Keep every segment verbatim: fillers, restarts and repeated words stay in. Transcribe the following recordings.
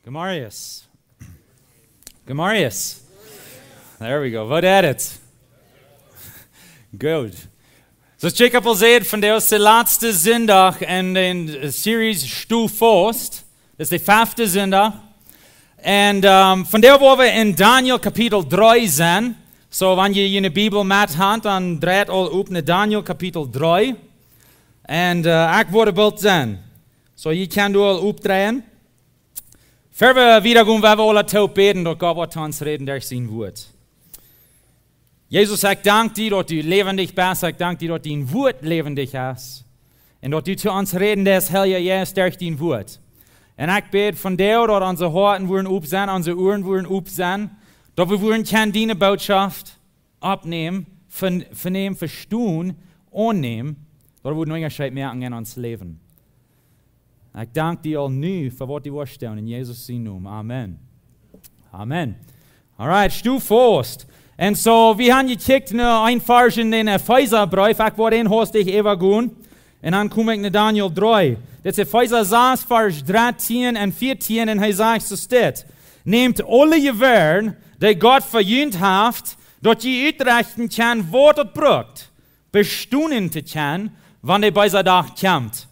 Gemarius. Gemarius. There we go. Woo deit et? Goot. Soo aus Jacob aul säd, vondoag es de latste Sindach en de Series Sto faust. Daut es de fefte Sindach. Un, ehm, vondoag woa wie en Daniel Kapitel dree sennen. Soo, wan jie june Bibel met han, dan dreit aul opp no Daniel Kapitel dree. Un, eh, ekj woa boolt sennen. Soo, jie kjennen doa aul oppdreien. Ver wie wieda gonen, well wie aula toop bäden, daut Gott woat to ons räden derch sien Wort. Jesus, ekj dank die, daut du läwendich best. Ekj dank die, daut dien Wort läwendich es. Un daut du to ons räden deist, Heilja Jeist, derch dien Wort. Un ekj bäd vondoag, daut onse Hoaten wudden opp sennen, onse Uaren wudden opp sennen, daut wie wudden kjennen diene Botschaft oppnämen, vern-, vernämen, vestonen, aunnämen, daut woat een Unjascheet moaken en ons Läwen. Ekj dank die aul nu fa waut du woascht doonen, en Jesus sien Nomen. Amen. Amen. Alright, Sto faust. Un soo, wie han jekjikjt no een Varsch en dän Efesabreef. Ekj woa dän hastich äwagonen. Un dan kom ekj no Daniel dree. Dit es Efesa sas, Varsch dartieen un vieetieen. Un hee sajcht soo dit: Nämt aule Jewäaren, dee Gott fa junt haft, daut jie utrechten kjennen, waut daut brukt, bestonen to kjennen, wan de beesa Dach kjemt.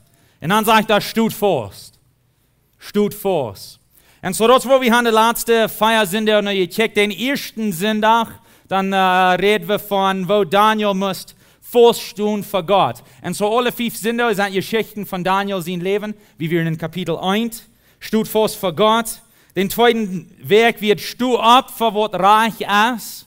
Un dan sajcht hee: Stot faust. Stot faust. Un soo, daut es waut wie han de latste fia Sindoag no jekjikjt. Dän ieeschten Sindach, dan, eh, räd wie von woo Daniel must fauststonen fa Gott. Un soo aule fief Sindoag sent Jeschichten von Daniel sien Läwen. Wie wieren en Kapitel eent. Stot faust fa Gott. Dän tweeden Wäakj wia et: Sto opp fa waut rajcht es.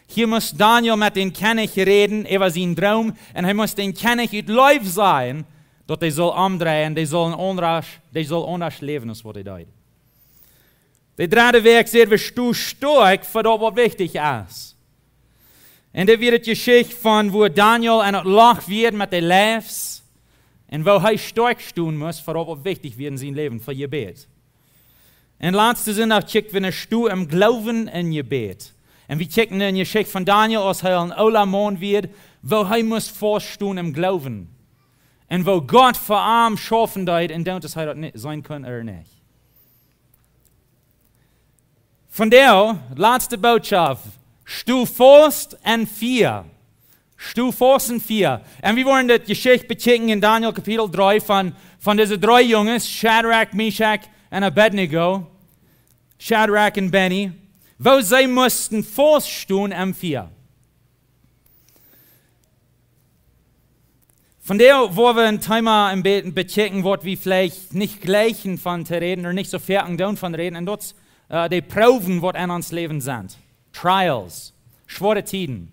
Hia must Daniel met dän Kjennich räden äwa sienen Droom, un hee must dän Kjennich ut Leew sajen, daut hee saul omdreien, dee saul aundasch, dee saul aundasch läwen aus waut hee deed. De dredde Wäakj säd wie: Sto stoakj fa daut waut wichtich es. Un dit wia de Jeschicht von woo Daniel en daut Loch wia met de Leiws, un woo hee stoakj stonen must fa daut waut wichtich wia en sien Läwen, fa Jebäd. Un latsten Sindach kjikjt wie no: Sto em Gloowen un Jebäd. Un wie kjikjten en de Jeschicht von Daniel, aus hee een oola Maun wia, woo hee must fauststonen em Gloowen. Un woo Gott fa am schaufen deed, un dan, aus hee daut nich seenen kunn ooda nich. Vondoag, latste Botschaft: Sto faust em Fia. Sto faust em Fia. Un wie woaren de Jeschicht bekjikjen en Daniel Kapitel dree von, von dise dree Junges, Shadrach, Meshach un Abednego. Shadrach un Benny. Woo see musten fauststonen em Fia. Vondoag woa wie een Thema een bät bekjikjen, waut wie veleicht nich jleichen von to räden, ooda nich soo foaken doonen von räden. Un daut es, eh, de Proowen, waut en ons Läwen sent. Trials, schwoare Tieden.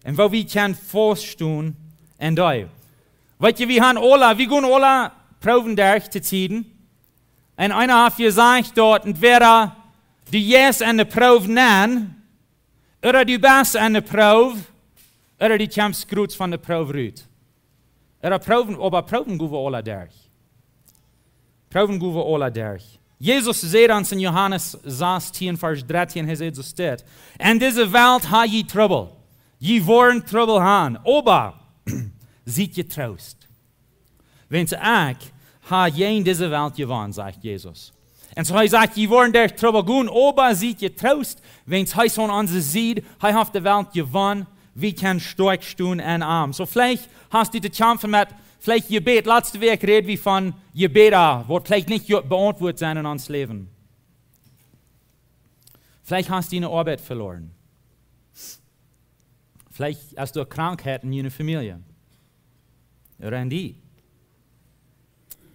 Un woo wie kjennen fauststonen en dee. Weet jie, wie han aula, wie gonen aula Proowen derch to Tieden. Un eena haft jesajcht daut entwäda du jeist en de Proow nenn, ooda du best en de Proow, ooda du kjemst groots von de Proow rut. Ooda Proowen, oba Proowen go wie aula derch. Proowen go wie aula derch. Jesus säd ons en Johanes sastieen, Varsch dartieen, hee säd soo dit: En dise Welt ha jie Trubbel. Jie woaren Trubbel han, oba siet jetroost. Wiels ekj ha jäajen dise Welt jewonnen, sajcht Jesus. Un soo hee sajcht, jie woaren derch Trubbel gonen, oba siet jetroost, wiels hee es aun onse Sied, hee haft de Welt jewonnen, wie kjennen stoakj stonen en am. Soo veleicht hast du to kjamfen met, veleicht Jebäd, latste Wäakj räd wie von Jebäda, waut veleicht nich je-, beauntwuat sent en ons Läwen. Veleicht hast du diene Oabeit veloaren. Veleicht hast du Krankheit en diene Famielje. Ooda en die.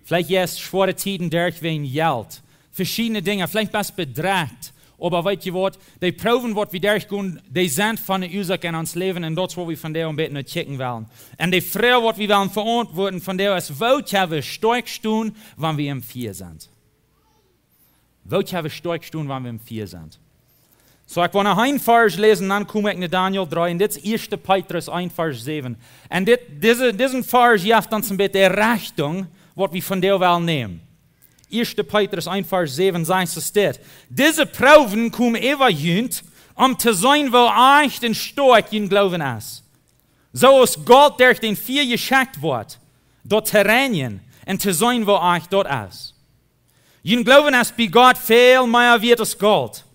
Veleicht jeist schwoare Tieden derch wäajen Jelt. Veschiedne Dinja. Veleicht best bedrekjt. Oba weet jie waut? De Proowen, waut wie derchgonen, dee sent von de Uasoak en ons Läwen. Un daut es waut wie vondoag een bät no kjikjen wellen. Un de Froag, waut wie wellen beauntwuaden vondoag, es: Woo kjenn wie stoakj stonen, wan wie em Fia sent? Woo kjenn wie stoakj stonen, wan wie em Fia sent? Soo, ekj well noch een Varsch läsen, dan kom ekj no Daniel dree. Un dit es ieeschte Petrus eent, Varsch säwen. Un dit, dise, disen Varsch jeft ons een bät de Rechtunk, waut wie vondoag wellen nämen. Ieeschte Petrus eent, Varsch säwen sajcht soo dit: Dise Proowen komen äwa junt, om to seenen, woo ajcht un stoakj jun Gloowen es. Soo aus Golt derch daut Fia jeschekjt woat, daut to reinjen un to seenen, woo ajcht daut es. Jun Gloowen es bie Gott väl mea wieet aus Golt.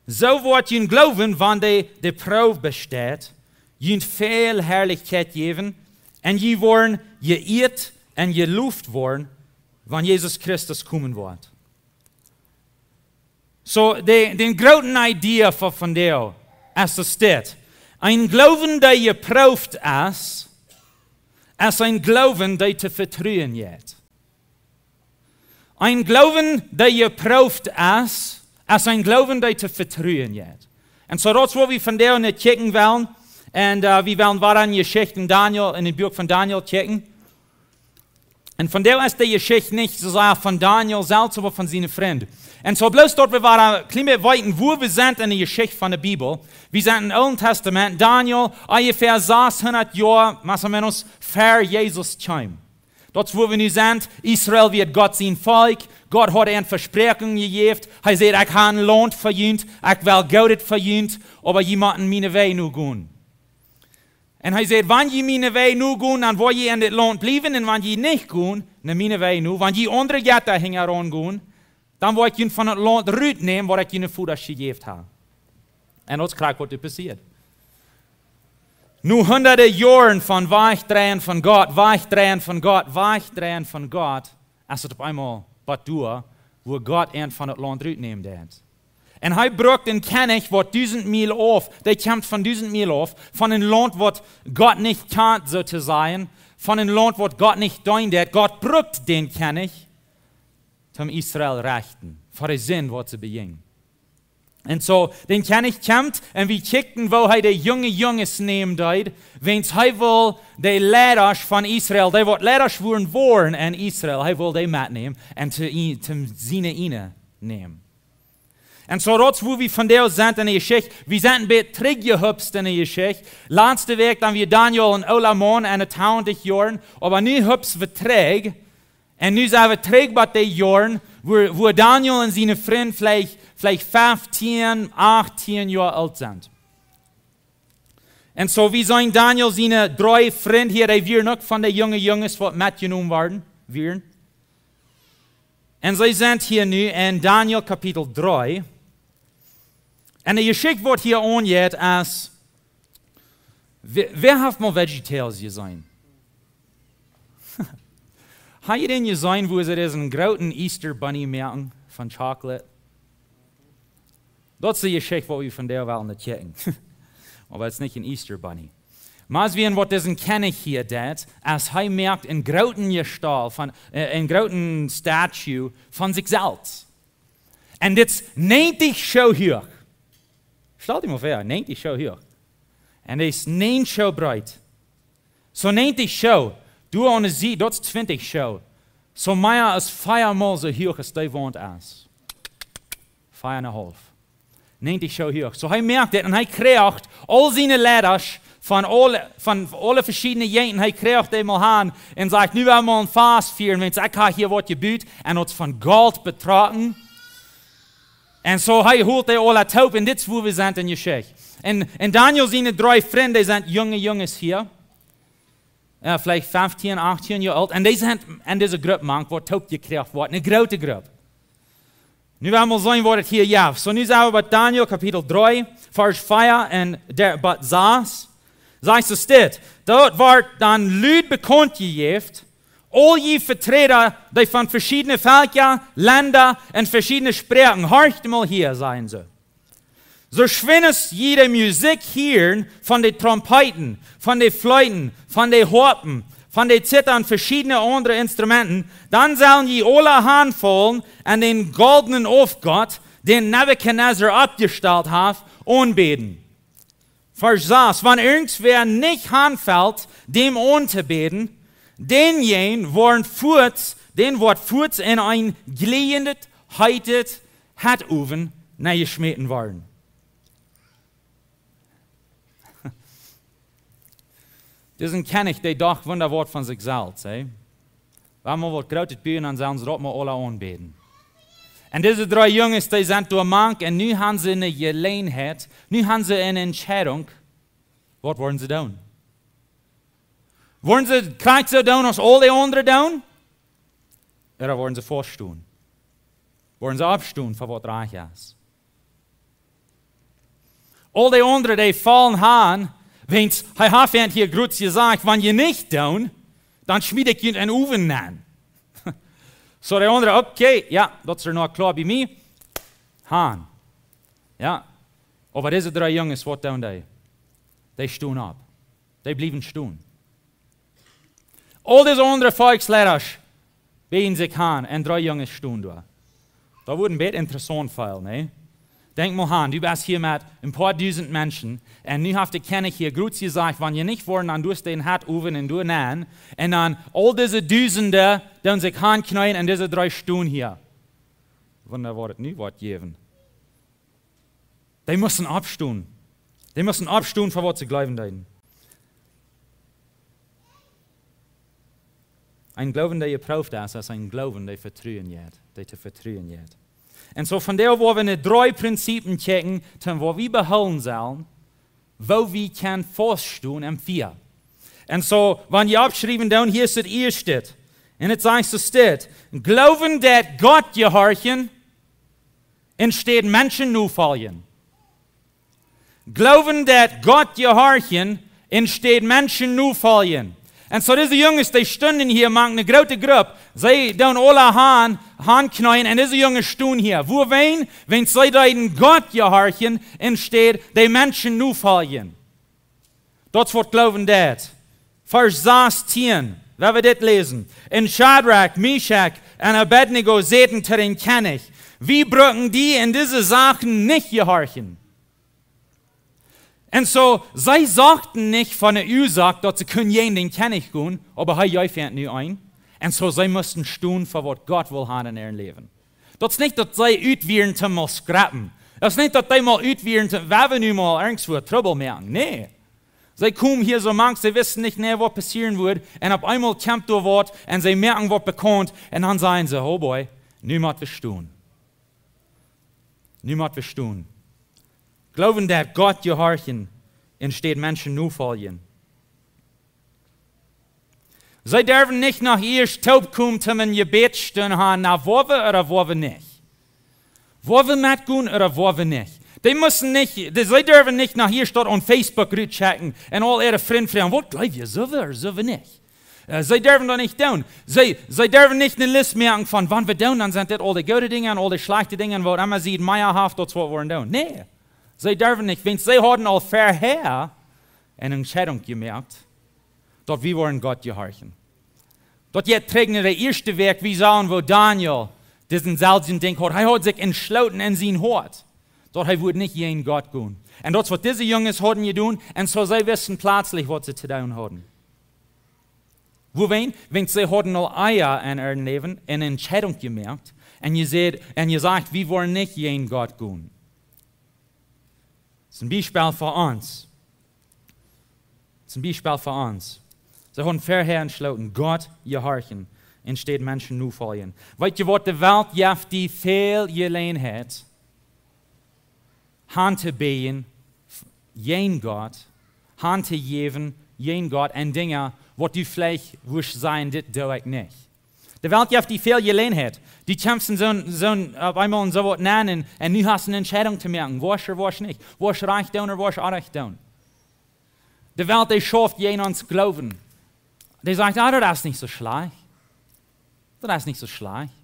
Soo woat jun Gloowen, wan dee de Proow besteit, junt väl Harlichkjeit jäwen, un jie woaren jeieet un jeloft woaren, wan Jesus Christus komen woat. Soo, de, de groote Idee fa vondoag es dit: Een Gloowen, dee jeprooft es, es een Gloowen, dee to vetruen jeit. Een Gloowen, dee jeprooft es, es een Gloowen, dee to vetruen jeit. Un soo daut es waut wie vondoag nich kjikjen wellen. Un, äh, wie wellen wada en Jeschicht en Daniel, en daut Buak von Daniel kjikjen. Un vondoag es de Jeschicht nich soo sea von Daniel selfst, oba von siene Frind. Un soo bloos daut wie wada een kjlien bät weeten, wua wie sent en de Jeschicht von de Bibel. Wie sent em Oolen Tastament, Daniel, onjefäa sashundat Joa, más o menos, ver Jesus kjeem. Daut es wua wie nu sent. Israel wia Gott sien Volkj. Gott haud an Vespräakjunk jejäft. Hee säd: "Ekj hab een Launt fa junt, ekj well Goodet fa junt, oba jie motten miene Wäaj nu gonen." Un hee säd: "Wan jie miene Wäaj nu gonen, dan woa jie en dit Launt bliewen, un wan jie nich gonen, no miene Wäaj nu, wan jie aundre Jetta hinjaraun gonen, dan woa ekj junt von daut Launt rutnämen, waut ekj june Vodasch jejäft hab." Un daut es krakjt waut doa passieet. No hundade Joaren von wajchdreien von Gott, wajchdreien von Gott, wajchdreien von Gott, es et opp eemol bat doa, wua Gott an von daut Launt rutnämen deed. Un hee brukt een Kjennich, waut dusent Miel auf, dee kjemt von dusent Miel auf, von een Launt, waut Gott nich kjant, soo to sajen, von een Launt, waut Gott nich deent. Gott brukt dän Kjennich, om Israel rechten, fa de Sind, waut see bejinjen. Un soo, dee Kjennich kjemt, un wie kjikjten, woo hee de junge Junges nämen deed, wiels hee wull de Leidasch von Israel, dee waut Leidasch wudden woaren en Israel, hee wull dee metnämen un to ien-, to siene Ieejne nämen. Un soo daut es wua wie vondoag sent en de Jeschicht. Wie sent een bät trigjjehupst en de Jeschicht. Latste Wäakj dan wia Daniel een oola Maun en de tachentich Joaren, oba nu hupst wie trigj. Un nu sent wie trigj bie dee Joaren, wua, wua Daniel un siene Frind veleicht, veleicht feftieen, achtieen Joa oolt sent. Un soo, wie seenen Daniel siene dree Frind hia, dee wieren uk von de junge Junges, waut metjenomen worden, wieren. Un see sent hia nu en Daniel Kapitel dree. Un de Jeschicht, waut hia aunjeit, es, wäa, wäa haft mol VeggieTales jeseenen? Hab jie dän jeseenen, wua see disen grooten Easter Bunny moaken von Chocolate? Daut es de Jeschicht, waut wie vondoag wellen kjikjen. Oba et es nich een Easter Bunny. Mau seenen, waut disen Kjennich hia deed, es hee moakt eene groote Jestault von, äh, eene groote Statue von sikj selfst. Un dit es näajentich Schoo huach. Stal die mol väa, näajentich Schoo huach. Un dee es näajen Schoo breet. Soo näajentich Schoo, doa aun de Sied, daut es twintich Schoo. Soo mea aus vea mol soo huach aus dee Waunt es. Vea un een haulf. Näajentich Schoo huach. Soo hee moakt dit un hee kjricht aul siene Leidasch von aule, von aule veschiedne Jäajenten, hee kjricht dee mol aun un sajcht: "Nu well wie mol een Fast fieren, wiels ekj hab hia waut jebut un daut es von Golt betrocken." Un soo hee holt dee aula toop un dit es wua wie sent en de Jeschicht. Un, un Daniel siene dree Frind, dee sent junge Junges hia. Jo, veleicht feftieen, achtieen Joa oolt. Un dee sent en dise Grupp mank, waut toop jekjricht woat, eene groote Grupp. Nu well wie mol seenen, waut et hia jeft. Soo, nu sent wie bie Daniel Kapitel dree, Varsch vea un de, bat sas. Sajcht et dit: "Daut woat dan lud bekaunt jejäft, aul jie Veträda, dee von veschiedne Velkja, Lenda un veschiedne Sproaken, horcht mol hia, sajen see. Soo schwind aus jie de Musikj hieren von de Trompeeten, von de Fleeten, von de Hoapen, von de Zitha un veschiedne aundre Instrumenten, dan sellen jie aule hanfaulen un dän goldnen Aufgott, dän Nebukadnezar oppjestalt haft, aunbäden." Varsch sas: "Wan irjentwäa nich hanfelt, däm auntobäden, dänjäajen woat fuaz, dän woat fuaz en een jlieejendet, heetet Hetowen nenjeschmäten woaren." Disen Kjennich, dee docht wunda waut von sikj selfst, hä? Wan wie waut Grootet buen, dan sellen see daut mau aula aunbäden. Un dise dree Junges, dee sent doa mank un nu haben see eene Jeläajenheit, nu haben see eene Entscheidunk. Waut woaren see doonen? Woaren see krakjt soo doonen aus aul de aundre doonen? Ooda woaren see faust stonen? Woaren see oppstonen fa waut rajcht es. Aul dee aundre, dee faulen han, wiels hee haft an hia groot jesajcht, wan jie nich doonen, dan schmiet ekj junt em Owen nenn. Soo dee aundre, okay, jo, daut es noch kloa bie mie. Han. Jo. Oba dise dree Junges, waut doonen dee? Dee stonen opp. Dee bliewen stonen. Aul dise aundre Volksliedasch bieejen sikj han un dree Junges stonen doa. Daut wudd een bät interessaunt wellen, nä? Denkj mol han, du best hia met een poa dusent Menschen un nu haft de Kjennich hia groot jesajcht, wan jie nich woaren, dan doo ekj junt em Owen nenn. Un dan aul dise Dusende doonen sikj hankjneeen un dise dree stonen hia. Wunda, waut et nu woat jäwen. Dee musten oppstonen. Dee musten oppstonen fa waut see jleewen deeden. Een Gloowen, dee jeprooft es, es een Gloowen, dee Vetruen jeft, dee to vetruen jeft. Un soo von doa woa wie no dree Prinzipien kjikjen, toom waut wie behoolen sellen, woo wie kjennen fauststonen em Fia. Un soo, wan jie oppschriewen doonen, hia es daut ieeschte. Un et sajcht soo dit: Gloowen, daut Gott jehorchen, enne Städ Menschen nofoljen. Gloowen, daut Gott jehorchen, enne Städ Menschen nofoljen. Un soo dise Junges, dee stunden hia mank eene groote Grupp. See doonen aule han, hankjneeen un dise Junges stonen hia. Wuarom? Wiels see deeden Gott jehorchen, enne Städ de Menschen nofoljen. Daut es waut Gloowen deit. Varsch sastieen, wan wie dit läsen. Un Schadrak, Meschak un Abednego säden to dän Kjennich: Wie brucken die en dise Sachen nich jehorchen. Un soo, see sochten nich von de Uasoak, daut see kunnen jäajen dän Kjennich gonen, oba hee jeef an nu een. Un soo, see musten stonen fa waut Gott wull han en äa Läwen. Daut es nich, daut see ut wieren toom mol schrappen. Daut es nich, daut see mol ut wieren toom, wan wie nu mol irjentwua Trubbel moaken. Nä. See kjeemen hia soo mank, see wisten nich, nä, waut passieren wudd. Un opp eemol kjemt doa waut un see moaken waut bekaunt. Un dan sajen see: Oh boy, nu mott wie stonen. Nu mott wie stonen. Gloowen, daut Gott jehorchen, enne Städ Menschen nofoljen. See derwen nich noch ieescht toopkomen toom eene Jebädsstund han, na, woa wie ooda woa wie nich? Woa wie metgonen ooda woa wie nich? Dee musten nich, dee, see derwen nich noch ieescht daut opp Facebook rutschekjen un aul äare Frind froagen: Waut jleew jie, sell wie ooda sell wie nich? Äh, see derwen daut nich doonen. See, see derwen nich eene List moaken von, wan wie doonen, dan sent dit aul de goode Dinja un aul de schlajchte Dinja un waut emma see mea haft, daut es waut wie woaren doonen. Nä, see derwen nich, wiels see hauden aul verhäa eene Entscheidunk jemoakt, daut wie woaren Gott jehorchen. Daut jeit trigj no de ieeschte Wäakj, wie sagen, woo Daniel disen selwjen Dinkj haud. Hee haud sikj entschloten en sien Hoat, daut hee wudd nich jäajen Gott gonen. Un daut es waut dise Junges hauden jedonen, un soo see wisten pletslich, waut see to doonen hauden. Wuarom? Wiels see hauden aul ea en äa Läwen eene Entscheidunk jemoakt un jesäd, un jesajcht: Wie woaren nich jäajen Gott gonen. Daut es een Biespel fa ons. Daut es een Biespel fa ons. See hauden verhäa entschloten, Gott jehorchen, enne Städ Menschen nofoljen. Weetst du waut, de Welt jeft die väl Jeläajenheit, han to bäden jäajen Gott, han to jäwen jäajen Gott, un Dinja, waut du veleicht wurscht sajen, dit doo ekj nich. De Welt jeft die väl Jeläajenheit. Du kjemst en soon, soon, opp eemol en soo waut nenn un, un nu hast du eene Entscheidunk to moaken. Woascht ooda woascht nich. Woascht rajcht doonen ooda woascht orrajcht doonen. De Welt, dee schauft jäajen ons Gloowen. Dee sajcht: Ah, daut es nich soo schlajcht. Daut es nich soo schlajcht.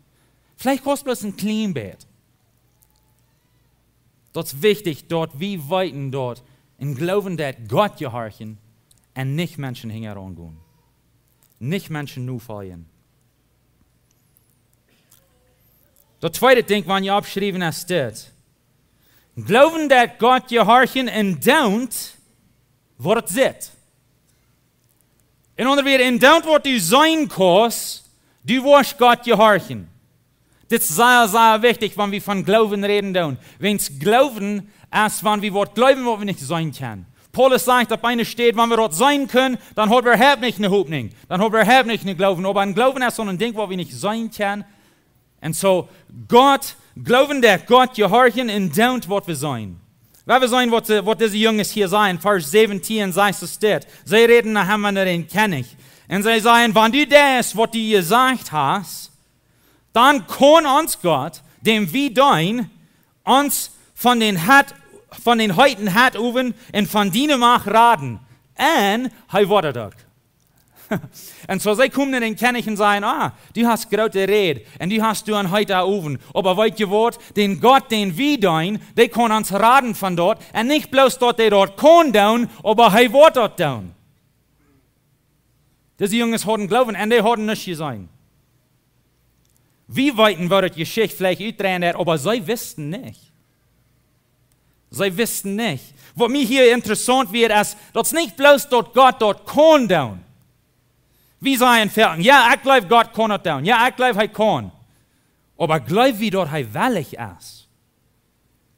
Veleicht kost bloos een kjlien bät. Daut es wichtich, daut wie weeten, daut en Gloowen, daut Gott jehorchen un nich Menschen hinjaraun gonen. Nich Menschen nofoljen. Daut tweede Dinkj, waut jie oppschriewen, es dit: Gloowen, daut Gott jehorchen, un doonen, waut et sajcht. En aundre Wieed, en doonen, waut du seenen kaust, du woascht Gott jehorchen. Dit es sea, sea wichtich, wan wie von Gloowen räden doonen. Wiels Gloowen es, wan wie waut jleewen, waut wie nich seenen kjennen. Paulus sajcht opp eene Städ, wan wie daut seenen kjennen, dan haben wie äwahaupt nich eene Hopninj. Dan haben wie äwahaupt nich een Gloowen. Oba een Gloowen es soon Dinkj, waut wie nich seenen kjennen. Un soo, Gott, Gloowen, daut Gott jehorchen, un doonen, waut wie seenen. Wan wie seenen, waut, waut dise Junges hia sajen, Varsch säwentieen sajcht et dit. See räden no am, no dän Kjennich. Un see sajen: Wan du deist, waut du jesajcht hast, dan kaun ons Gott däm wie deenen, ons von dän Hett, von dän heeten Hettowen un von diene Macht raden. Un hee woat daut uk. Un soo see komen no dän Kjennich un sajen: "Ah, du hast groote Räd un du hast doa een heeta Owen. Oba weet jie waut? Dän Gott, dän wie deenen, dee kaun ons raden von daut. Un nich bloos daut dee daut kaun doonen, oba hee woat daut doonen." Dise Junges hauden Gloowen un dee hauden nuscht jeseenen. Wie weeten, woo daut Jeschicht veleicht utdreien deed, oba see wisten nich. See wisten nich. Waut mie hia interessaunt wia, es, daut es nich bloos daut Gott daut kaun doonen. Wie sajen foaken: "Jo, ekj jleew, Gott kaun daut doonen. Jo, ekj jleew, hee kaun." Oba jleew wie, daut hee wellich es?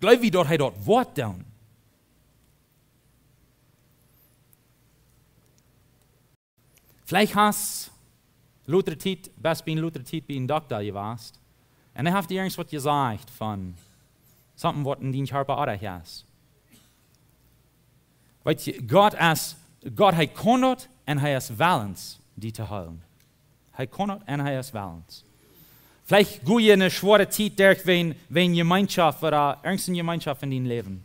Jleew wie, daut hee daut woat doonen? Veleicht hast lota Tiet, best bie een lota Tiet bie een Dokta jewast. Un hee haft die irjent waut jesajcht von something, waut en dien Kjarpa oajch es. Weet jie, Gott es, Gott, hee kaun daut un hee es wellens die to heelen. Hee kaun daut un hee es wellens. Veleicht go jie eene schwoare Tiet derch wäajen, wäajen Jemeenschoft ooda irjent eene Jemeenschoft en dien Läwen.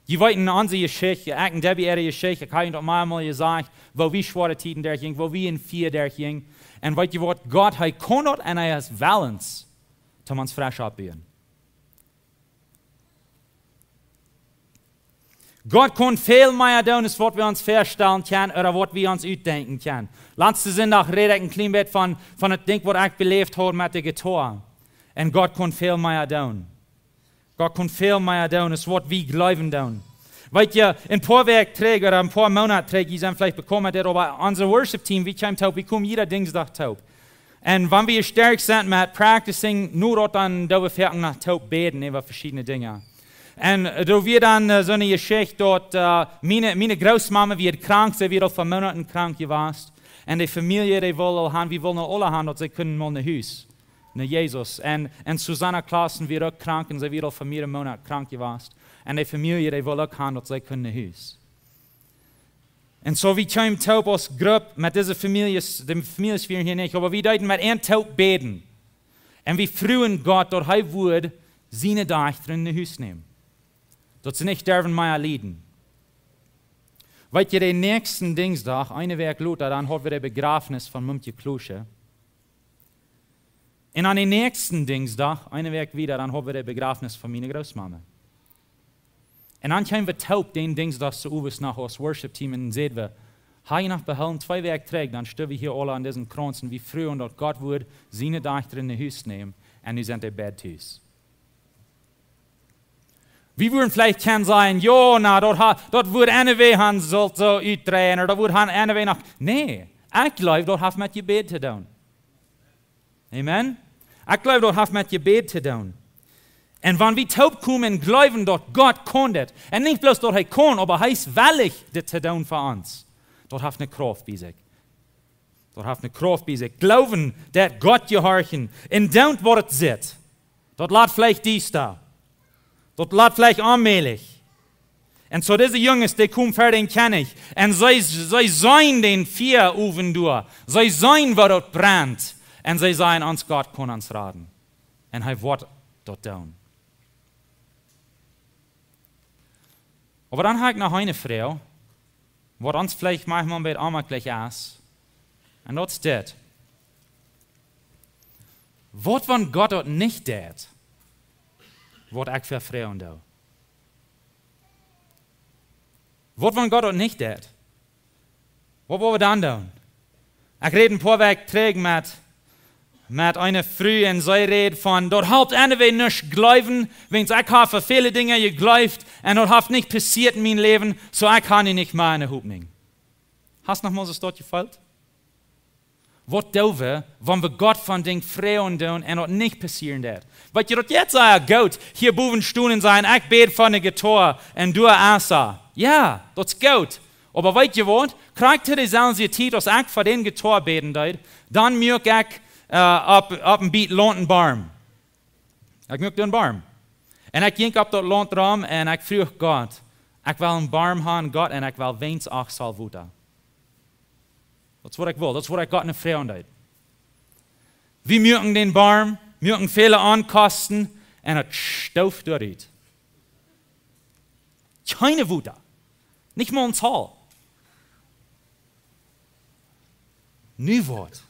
Jie weeten onse Jeschicht, ekj un Debbie äare Jeschicht, ekj hab daut mol jesajcht, woo wie schwoare Tieden derchjinjen, woo wie en Fia derchjinjen. Un weet jie waut? Gott, hee kaun daut un hee es wellens, om ons fresch oppbuen. Gott kaun väl mea doonen, aus waut wie ons väastalen kjennen ooda waut wie ons utdenkjen kjennen. Latsten Sindach räd ekj een kjlien bät von, von daut Dinkj, waut ekj beläft haud met de Gitaar. Un Gott kaun väl mea doonen. Gott kaun väl mea doonen, aus waut wie jleewen doonen. Weet jie, een poa Wäakj trigj ooda een poa Moonat trigj, jie sent veleicht bekaunt met dit, oba onse Worship Team, wie kjeemen toop, wie komen jieda Dinsdach toop. Un wan wie stoakj sent met practicing, nu daut dan, daut wie foaken noch toop bäden äwa veschiedne Dinja. Un, äh, doa wia dan, äh, soone Jeschicht daut, äh, miene, miene Grootmama wia krank, see wia aul fa Moonaten krank jewast. Un de Famielje, dee wull aul han, wie wullen aul aula han, daut see kunnen mol no Hus, no Jesus. Un, un Susanna Klassen wia uk krank un see wia aul fa mea aus een Moonat krank jewast. Un de Famielje, dee wull uk han, daut see kunnen no Hus. Un soo, wie kjeemen toop aus Grupp met dise Famieljes, de Famieljes wieren hia nich, oba wie deeden met an toop bäden. Un wie fruagen Gott, daut hee wudd siene Dajchta no Hus nämen. Daut see nich derwen mea lieden. Weet jie, dän näakjsten Dinsdach, eene Wäakj lota, dan haud wie de Bejrafnis von Mumkje Klusche. Un aun dän näakjsten Dinsdach, eene Wäakj wieda, dan haud wie de Bejrafnis von miene Grootmama. Un dan kjeemen wie toop dän Dinsdach soo owes noch aus Worship Team un säden wie: "Hab jie noch behoolen, twee Wäakj trigj, dan stunden wie hia aula aun disen Krauns un wie fruagen, daut Gott wudd siene Dajchta no Hus nämen, un nu sent dee beid tus." Wie wudden veleicht kjennen sajen: "Jo, na, daut ha-, daut wudd anyway han sult soo utdreien, ooda daut wudd han anyway noch." Nä, ekj jleew, daut haft met Jebäd to doonen. Amen? Ekj jleew, daut haft met Jebäd to doonen. Un wan wie toop komen un jleewen, daut Gott kaun dit, un nich bloos daut hee kaun, oba hee es wellich dit to doonen fa ons, daut haft eene Krauft bie sikj. Daut haft eene Krauft bie sikj. Gloowen, daut Gott jehorchen, un doonen waut et sitt. Daut lat veleicht diesta. Daut lat veleicht onmäajlich. Un soo dise Junges, dee komen ver dän Kjennich. Un see, see seenen dän Fiaowen doa. See seenen, woo daut brent. Un see sajen: "Ons Gott kaun ons raden. Un hee woat daut doonen." Oba dan hab ekj noch eene Froag, waut ons veleicht maunchmol een bät onjemakjlich es. Un daut es dit: Waut, wan Gott daut nich deit, waut ekj vefroagen doo? Waut, wan Gott daut nich deit? Waut woa wie dan doonen? Ekj räd een poa Wäakj trigj met, met eene Fru un see räd von: "Daut halpt anyway nuscht jleewen, wiels ekj hab fa väle Dinja jejleeft un daut haft nich passieet en mien Läwen, soo ekj hab nu nich mea eene Hopninj." Hast noch mol soo daut jefeelt? Waut doo wie, wan wie Gott von Dinj froagen doonen un daut nich passieren deit? Weet jie, daut jeit sea goot, hia bowen stonen un sajen: "Ekj bäd fa eene Gitaar un doa esa." Jo, daut es goot. Oba weet jie waut? Krakjt to deeselwje Tiet, aus ekj fa dän Gitaar bäden deed, dan muak ekj, äh, opp, opp een bät Launt een Borm. Ekj muak doa een Borm. Un ekj jinkj opp daut Launt rom un ekj fruach Gott: "Ekj well een Borm han, Gott, un ekj well weens acht Zoll Wota." Daut es waut ekj well. Daut es waut ekj Gott nu froagen deed. Wie muaken dän Borm, Muaken väle Onkosten un daut stooft doa rut. Kjeene Wota. Nich mol een Zoll. Nu waut?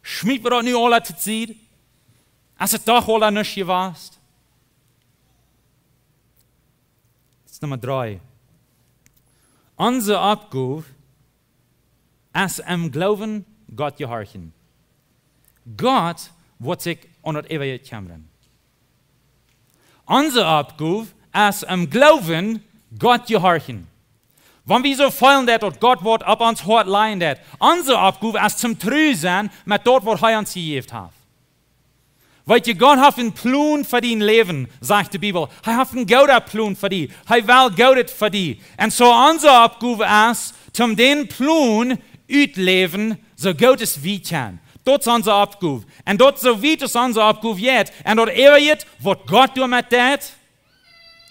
Schmiet wie daut nu aula to Sied? Es et doch aula nuscht jewast? Daut es Numma dree. Onse Oppgow es em Gloowen Gott jehorchen. Gott woat sikj om daut Eewje kjemren. Onse Oppgow es em Gloowen Gott jehorchen. Wan wie soo feelen daut, daut Gott woat opp ons Hoat lajen daut, onse Oppgow es toom tru sennen met daut, waut hee ons jejäft haft. Weetst, Gott haft een Plon fa dien Läwen, sajcht de Bibel. Hee haft een gooden Plon fa die. Hee well Goodet fa die. Un soo onse Oppgow es, toom dän Plon utläwen, soo goot aus wie kjennen. Daut es onse Oppgow. Un daut soo wiet aus onse Oppgow jeit. Un daut Eewje, waut Gott doamet deit,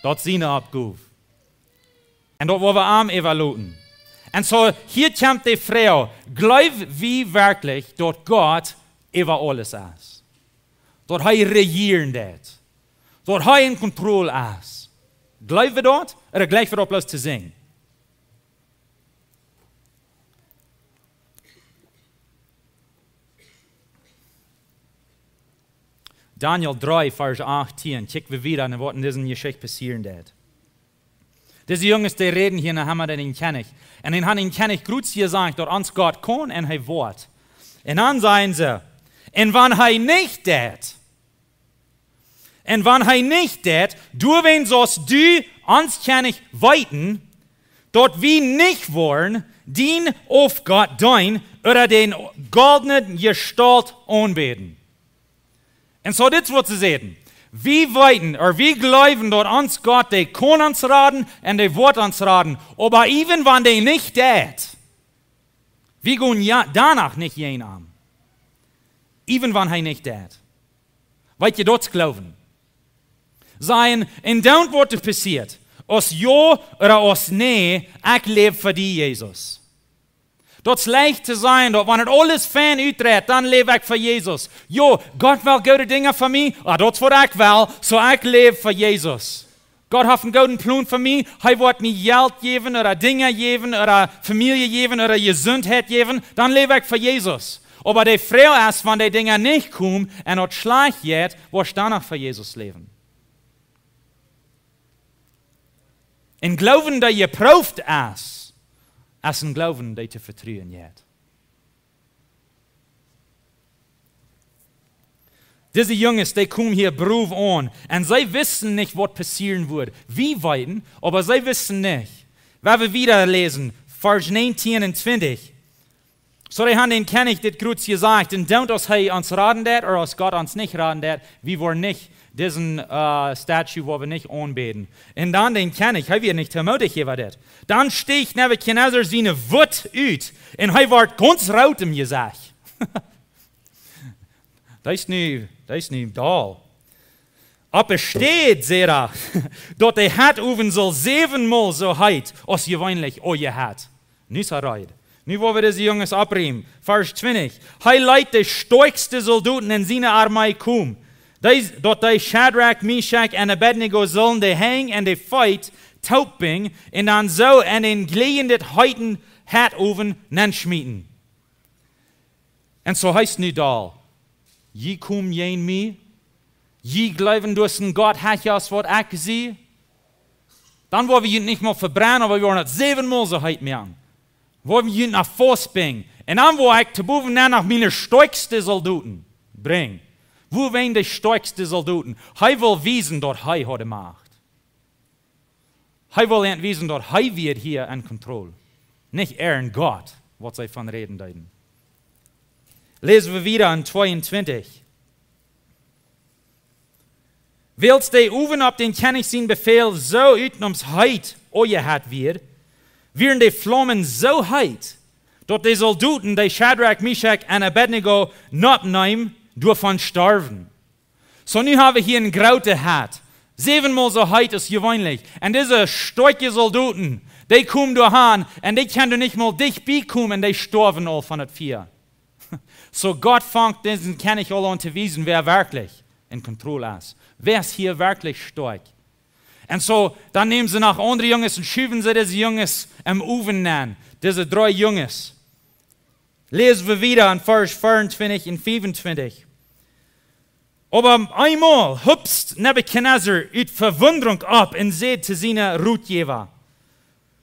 daut es siene Oppgow. Un daut woa wie am äwaloten. Un soo, hia kjemt de Froag, jleew wie werkjlich, daut Gott äwa aules es? Daut hee rejieren deit? Daut hee en Kontroll es? Jleew wie daut? Ooda jleew wie daut bloos to sajen? Daniel dree, Varsch achtieen, kjikj wie wieda no waut en dise Jeschicht passieren deit. Dise Junges, dee räden hia no Haman, dän Kjennich. Un dee han dän Kjennich krakjt jesajcht, daut ons Gott kaun un hee woat. Un dan sajen see, un wan hee nich deit, un wan hee nich deit, doawäajen saust du ons Kjennich weeten, daut wie nich woaren dien Aufgott deenen ooda dee goldne Jestault aunbäden. Un soo dit es waut see säden. Wie weeten, ooda wie jleewen, daut ons Gott, dee kaun ons raden un dee woat ons raden. Oba even wan dee nich deit, wie gonen jo doano nich jäajen am. Even wan hee nich deit. Weetst, daut es Gloowen. Sajen, un dan waut doa passieet, aus jo ooda aus nä, ekj läw fa die, Jesus. Daut es leicht to sajen, daut wan et aules fein utdreit, dan läw ekj fa Jesus. Jo, Gott well goode Dinja fa mie, ah, daut es waut ekj well, soo ekj läw fa Jesus. Gott haft een gooden Plon fa mie, hee woat mie Jelt jäwen ooda Dinja jäwen ooda Famielje jäwen ooda Jesuntheit jäwen, dan läw ekj fa Jesus. Oba de Froag es, wan dee Dinja nich komen un daut schlajcht jeit, woascht du dan noch fa Jesus läwen? Een Gloowen, dee jeprooft es, es een Gloowen, dee to vetruen jeit. Dise Junges, dee komen hia brow aun. Un see wisten nich, waut passieren wudd. Wie weeten, oba see wisten nich. Wan wie wieda läsen, Varsch näajentieen un twintich. Soo, dee han dän Kjennich dit krakjt jesajcht. Un dan, aus hee ons raden deit, ooda aus Gott ons nich raden deit, wie woaren nich dise, äh, Statue, woa wie nich aunbäden. Un dan dän Kjennich, hee wia nich toomootich äwa dit. Dan steach Nebukadnezar siene Wut ut. Un hee wort gaunz root em Jesecht. Daut es nu, daut es nu doll. Opp de Städ säd hee, daut de Hetowen saul säwenmol soo heet aus jeweenlich oje Hett. Nu es hee reed. Nu woa wie dise Junges oppriemen. Varsch twintich. Hee leet de stoakjste Soldoten en siene Armee komen. Dee, daut dee Schadrak, Meschak un Abednego sullen de Henj un de Feet toopbinjen un dan soo en een jlieejenden heeten Hetowen nenschmieten. Un soo heet nu doll. Jie komen jäajen mie. Jie jleewen, daut een Gott haft, aus waut ekj sie. Dan woa wie junt nich mol vebrennen, oba wie woaren daut säwenmol soo heet moaken. Woa wie junt no Voss brinjen. Un dan woa ekj to bowen dan noch miene stoakjste Soldoten brinjen. Woo wieren de stoakjste Soldoten? Hee wull wiesen, daut hee haud de Macht. Hee wull an wiesen, daut hee wia hia en Kontroll. Nich äaren Gott, waut see von räden deeden. Läsen wie wieda en tweeuntwintich. Wiels de Owen opp dän Kjennich sien Befäl soo utnoms heet aunjehitzt wia, wieren de Flaumen soo heet, daut de Soldoten, dee Schadrak, Meschak un Abednego nopneemen, doavon storwen. Soo, nu hab wie hia een grooten Hett. Säwenmol soo heet aus jeweenlich. Un dise stoakje Soldoten, dee komen doa han un dee kjennen doa nich mol dicht bie komen un dee stoawen aul von daut Fia. So Gott fangt disen Kjennich aul aun to wiesen, wäa werkjlich en Kontroll es. Wäa es hia werkjlich stoakj? Un so, dan nämen see noch aundre Junges un schuwen see dise Junges em Owen nenn. Dise dree Junges. Läsen wie wieda en Varsch veeauntwintich un fiefuntwintich. Oba eemol hupst Nebukadnezar ut Vewundrunk opp un säd to siene Rotjäwa: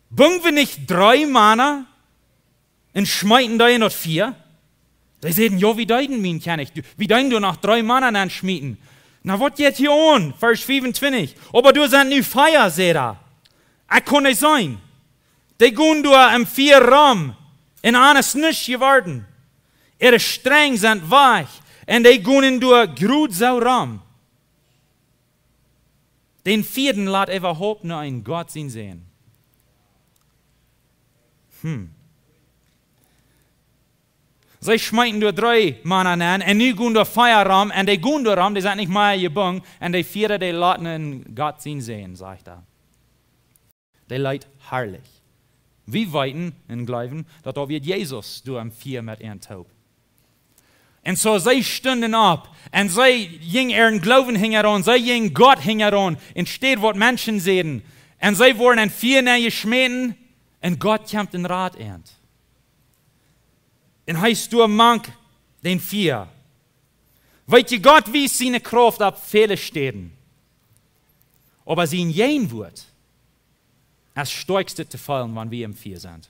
Bungen wie nich dree Mana un schmeeten dee en daut Fia? Dee säden: Jo, wie deeden, mien Kjennich. Du, wie deeden doa noch dree Mana nenn schmieten. Na, waut jeit hia aun? Varsch fiefuntwintich. Oba doa sent nu vea, säd hee. Ekj kunn nich seenen. Dee gonen doa em Fia rom un aun es nuscht jeworden. Äare Strenj sent wajch un dee gonen doa krakjt soo rom. Dän vieeden lat äwahaupt no een Gott sien Sän. Hm. See schmeeten doa dree Mana nenn un nu gonen doa vea rom un dee gonen doa rom, dee sent nich mea jebungen un dee vieede, dee lat no een Gott sien Sän, sajcht hee. Dee leet harlich. Wie weeten un jleewen, daut daut wia Jesus doa em Fia met an toop. Un so, see stunden opp un see jinjen äaren Gloowen hinjaraun, see jinjen Gott hinjaraun, enne Städ waut Menschen säden. Un see worden em Fia nenn jeschmäten un Gott kjemt un rat an. Un hee es doa mank dän Fia. Weet jie, Gott wiest siene Krauft opp väle Städen. Oba sien Jäajenwuat es stoakjste to feelen, wan wie em Fia sent.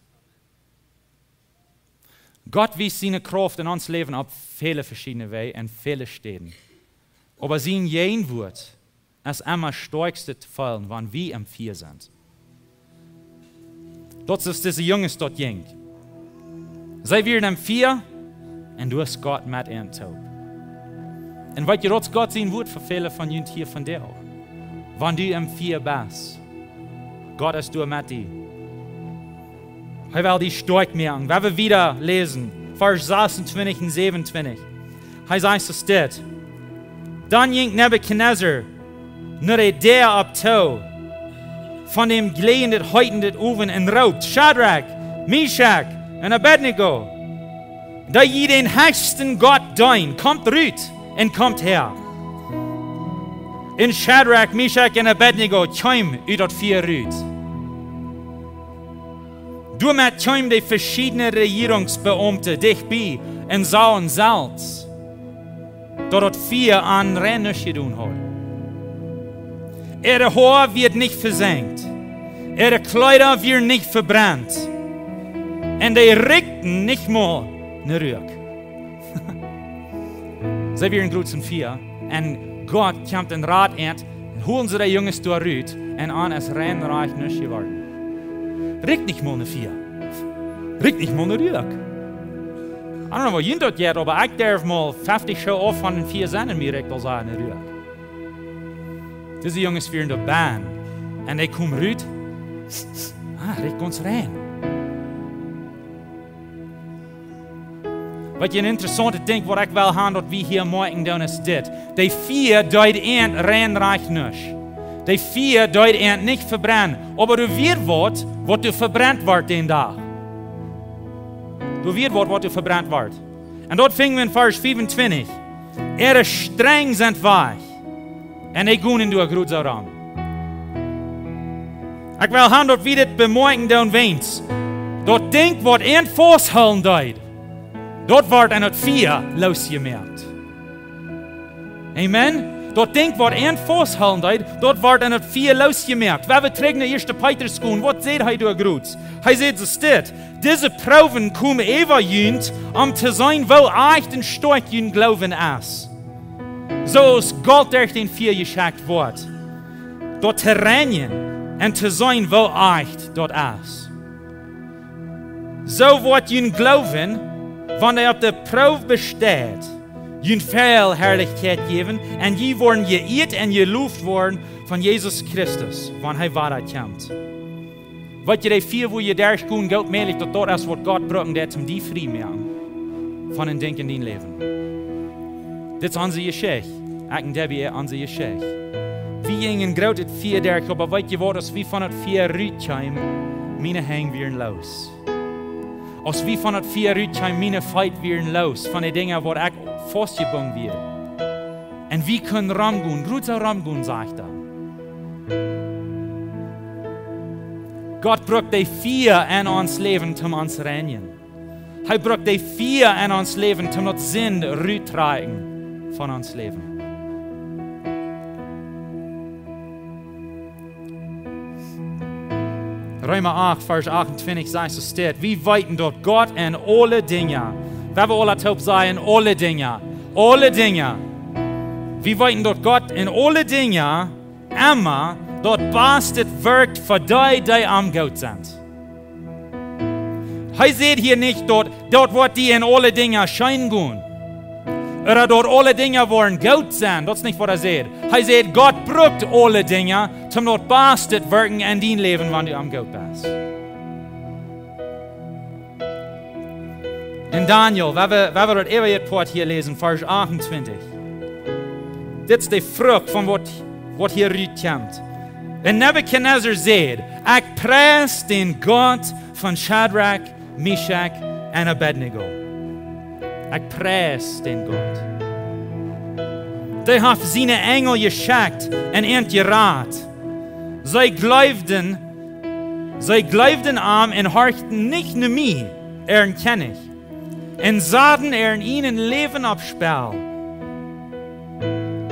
Gott wiest siene Krauft en ons Läwen opp väle veschiedne Wäaj, en väle Städen. Oba sien Jäajenwuat es emma stoakjste to feelen, wan wie em Fia sent. Daut es, dise Junges, daut jinkj. See wieren em Fia un doa es Gott met an toop. Un weet jie, daut es Gott sien Wuat fa väle von junt hia vondoag. Wan du em Fia best, Gott es doa met die. Hee well die stoakj moaken. Wie wellen wieda läsen, Varsch sasuntwintich un säwenuntwintich. Hee sajcht soo dit: Dan jinkj Nebukadnezar no de Däa opp too von däm jlieejenden, heeten Owen un roopt: Schadrak, Meschak un Abednego, dee jie dän hechsten Gott deenen, komt rut un komt häa. Un Schadrak, Meschak un Abednego kjeemen ut daut Fia rut. Doamet kjeemen de veschiedne Rejierungsbeaumte dicht bie un sagen selfst, daut daut Fia an rein nuscht jedonen haud. Äare Hoa wieren nich vesengt, äare Kjleeda wieren nich vebrent, un dee rikjten nich mol no Ruak. See wieren krakjt em Fia, un Gott kjemt un rat an, un holen see de Junges doa rut, un an es rein rajcht nuscht jeworden. Rikjt nich mol no Fia. Rikjt nich mol no Ruak. I don't know, woo junt daut jeit, oba ekj derf mol feftich Schoo auf von een Fia sennen un mie rikjt aul sea no Ruak. Dise Junges wieren doa bennen, un dee kjeemen rut. Ah, rikjt gaunz rein. Waut een interessauntet Dinkj, waut ekj well haben, daut wie hia moakjen doonen, es dit. Daut Fia deed an rein rajcht nuscht. Daut Fia deed an nich vebrennen. Oba doa wia waut, waut doa vebrent wort dän Dach. Doa wia waut, waut doa vebrent wort. Un daut finj wie en Varsch fiefuntwintich. Äare Strenj sent wajch. Un dee gonen doa krakjt soo rom. Ekj well haben, daut wie dit bemoakjen doonen, wiels daut Dinkj, waut an fausthoolen deed, daut wort en daut Fia loosjemoakt. Amen. Daut Dinkj, waut an fausthoolen deed, daut wort en daut Fia loosjemoakt. Wan wie trigj no ieeschte Petrus gonen, waut sajcht hee doa krakjt? Hee sajcht soo dit: Dise Proowen komen äwa junt, om to seenen, woo ajcht un stoakj jun Gloowen es. Soo aus Golt derch daut Fia jeschekjt woat, daut to reinjen un to seenen, woo ajcht daut es. Soo woat jun Gloowen, wan hee opp de Proow besteit, junt väl Harlichkjeit jäwen, un jie woaren jeieet un jeloft woaren von Jesus Christus, wan hee wada kjemt. Weet jie, dee Fia, wua jie derch gonen, goot mäajlich, daut daut es, waut Gott brucken deit, om die frie moaken von een Dinkj en dien Läwen. Dit es onse Jeschicht. Ekj un Debbie, onse Jeschicht. Wie jinjen een grootet Fia derch, oba weet jie waut, aus wie von daut Fia rutkjeemen, miene Henj wieren loos. Aus wie von daut Fia rut kjeemen, miene Feet wieren loos von de Dinja, waut ekj faustjebungen wia. Un wie kunnen romgonen, goot soo romgonen, sajcht hee. Gott brukt de Fia en ons Läwen, om ons to reinjen. Hee brukt de Fia en ons Läwen, om daut Sind ruttotrakjen von ons Läwen. Reema acht, Varsch achtuntwintich sajcht, soo steit: Wie weeten, daut Gott en aule Dinja, wie haben aula toop sajen, aule Dinja, aule Dinja. Wie weeten, daut Gott en aule Dinja emma daut Baste werkjt fa dee, dee am goot sent. Hee sajcht hia nich daut, daut woat die en aule Dinja scheen gonen. Ooda daut aule Dinja woaren goot sennen. Daut es nich waut hee sajcht. Hee sajcht, Gott brukt aule Dinja, om daut Baste to werkjen en dien Läwen, wan du am goot best. En Daniel, wie, wie, wie daut eewje Poat hia läsen, Varsch achtuntwintich. Dit es de Frucht von waut, waut hia rutkjemt. Un Nebukadnezar sajcht: Ekj pries dän Gott von Schadrak, Meschak un Abednego. Ekj pries dän Gott. Dee haft siene Enjel jeschekjt un an jerat. See jleewden, see jleewden am un horchten nich no mie, äaren Kjennich, un saten äa ieejnet Läwen opp Spell,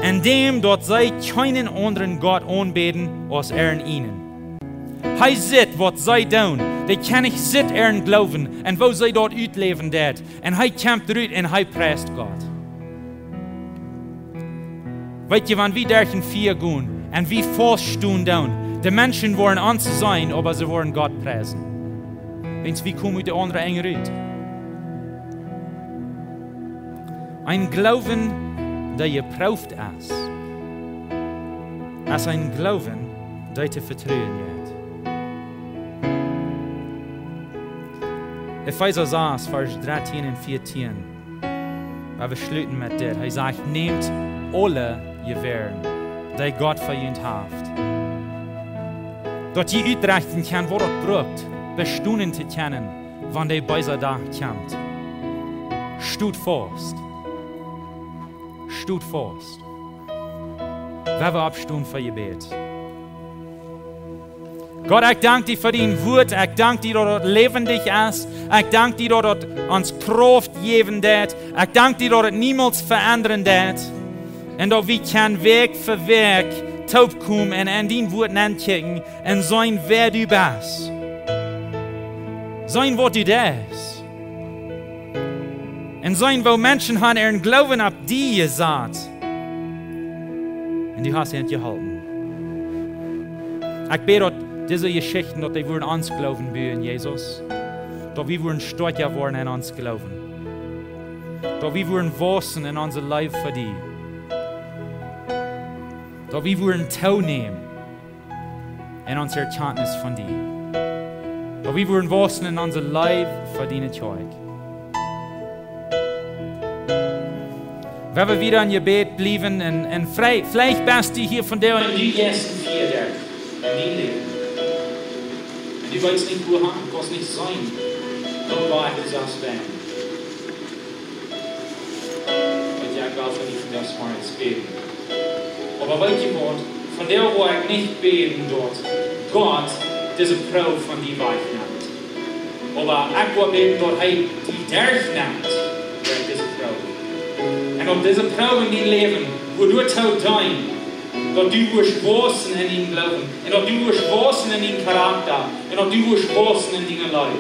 en däm daut see kjeenen aundren Gott aunbäden aus äaren ieejnen. Hee sitt, waut see doonen. De Kjennich sitt äaren Gloowen un woo see daut utläwen deed. Un hee kjemt rut un hee priest Gott. Weet jie, wan wie derch daut Fia gonen un wie fauststonen doonen, de Menschen woaren ons seenen, oba see woaren Gott priesen. Wiels wie komen ut de aundre Enj rut. Een Gloowen, dee jeprooft es, es een Gloowen, dee to vetruen jeit. Efeesa sas, Varsch dartieen un vieetieen. Wie schluten met dit. Hee sajcht: Nämt aule Jewäaren, dee Gott fa junt haft, daut jie utrechten kjennen, waut daut brukt, bestonen to kjennen, wan de beesa Dach kjemt. Stot faust. Stot faust. Wie wellen oppstonen fa Jebäd. Gott, ekj dank die fa dien Wuat. Ekj dank die, daut daut läwendich es. Ekj dank die, daut daut ons Krauft jäwen deed. Ekj dank die, daut daut niemols veendren deed. Un daut wie kjennen Wäakj fa Wäakj toopkomen un en dien Wuat nenkjikjen un seenen, wäa du best. Seenen, waut du deist. Un seenen, woo Menschen haben äaren Gloowen opp die jesat. Un du hast an jeholpen. Ekj bäd, daut dise Jeschichten, daut dee wudden ons Gloowen buen, Jesus. Daut wie wudden stoakja woaren en ons Gloowen. Daut wie wudden waussen en onse Leew fa die. Daut wie wudden toonämen en onse Erkjantnis von die. Daut wie wudden waussen en onse Leew fa diene Kjoakj. Wie wellen wada en Jebäd bliewen un, un veleicht, veleicht best du hia vondoag un du jeist en Fia en dien Läwen. Un du weetst nich, wua han, kaust nich seenen, woo wiet du sast sennen. Waut ekj well fa die vondoag zemorjes bäden. Oba weet jie waut? Vondoag woa ekj nich bäden, daut Gott dise Proow von die wajchnemt. Oba ekj woa bäden, daut hee die derchnemt derch dise Proow. Un daut dise Proow en dien Läwen woat doatoo deenen, daut du woascht waussen en dien Gloowen. Un daut du woascht waussen en dien Charakta. Un daut du woascht waussen en diene Leew.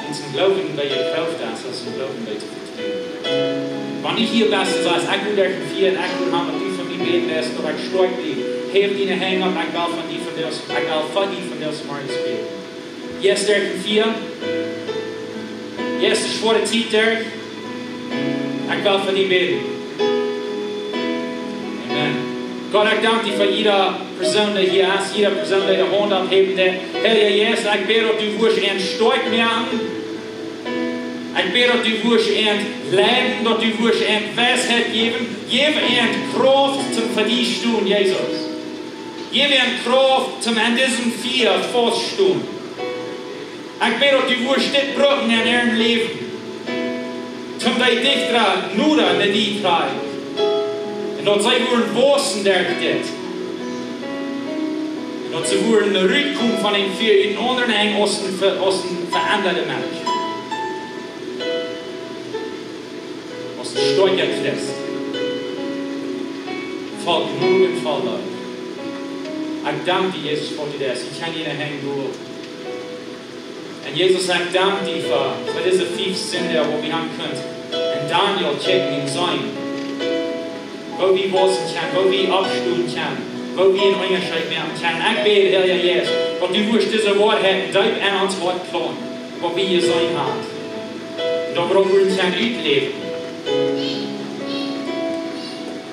Wiels een Gloowen, dee jeprooft es, es een Gloowen, dee to vetruen. Wan du hia best un sajchst: Ekj well derch daut Fia un ekj well haben, daut du fa mie bäden deist, daut ekj stoakj bliew. Häw diene Henj opp, ekj well fa die vondoag, ekj well fa die vondoag zemorjes bäden. Jeist derch daut Fia? Jeist de schwoare Tiet derch? Ekj well fa die bäden. Amen. Gott, ekj dank die fa jieda Persoon, dee hia es, jieda Persoon, dee de Haunt opphäwen deed. Herr Jesus, ekj bäd, daut du woascht an stoakj moaken. Ekj bäd, daut du woascht an leiden, daut du woascht an Weisheit jäwen. Jeff an Krauft toom fa die stonen, Jesus. Jeff an Krauft toom en disem Fia fauststonen. Ekj bäd, daut du wurscht dit brucken en äa Läwen, toom dee dichta noda no die trakjen. Un daut see wudden wausen derch dit. Un daut see wudden rutkomen von een Fia ut een aundren Enj aus een ve-, aus een veendada Mensch. Aus een stoakja Christ. Voll Jnod un voll Leew. Ekj dank die, Jesus, fa dit. Ekj kjenn die en de Henj doa. Un Jesus, ekj dank die fa, fa dise fief Sinda, waut wie haben kunt en Daniel kjikjen un seenen, woo wie wausen kjennen, woo wie oppstonen kjennen, woo wie een Unjascheet moaken kjennen. Ekj bäd, Herr Jesus, daut du wurscht dise Woarheit deep en ons Hoat plaunten, waut wie jeseenen haben. Un daut wie daut wudden kjennen utläwen.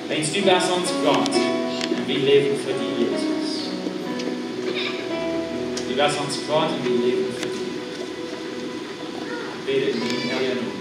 Wiels du best ons Gott un wie läwen fa die, Jesus. Du best ons Gott un wie läwen fa die. Ekj bäd en dien Nomen.